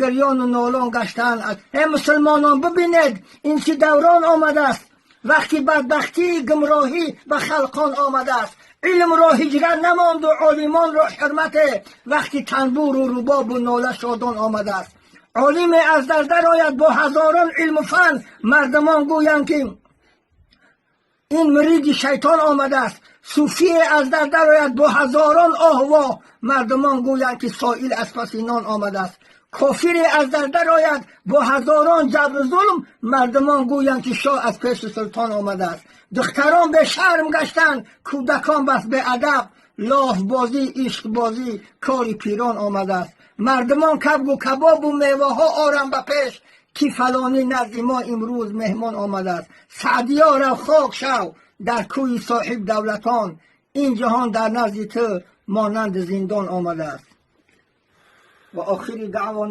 Гирёну нолон гаштаанд. Э мусулмонон, бибинед, ин чӣ даврон омадааст, вақти бадбахтии гумроҳӣ ба халқон омадааст. Илмро ҳиҷрат намонду олимонро ҳурмате, вақти танбуру рубобу нола шодон омадааст. Олиме аз дар дарояд бо ҳазорон илму фан, мардумон гӯянд, ки ин муриди шайтон омадааст. Суфие аз дар дарояд бо ҳазорон оҳво, мардумон гӯянд, ки соил аз паси нон омадааст. Кофире аз дар дарояд бо ҳазорон ҷабру зулм, мардумон гӯянд, ки шоҳ аз пеши султон омадааст. Духтарон бешарм гаштанд, кӯдакон бас беадаб, лофбозӣ, ишқбозӣ кори пирон омадааст. Мардумон кабгу кабобу меваҳо оранд ба пеш, ки фалонӣ назди мо имрӯз меҳмон омадааст. Саъдиё, рав, хок шав дар кӯи соҳиб давлатон, ин ҷаҳон дар назди ту монанди зиндон омадааст. Ва охири даъвона.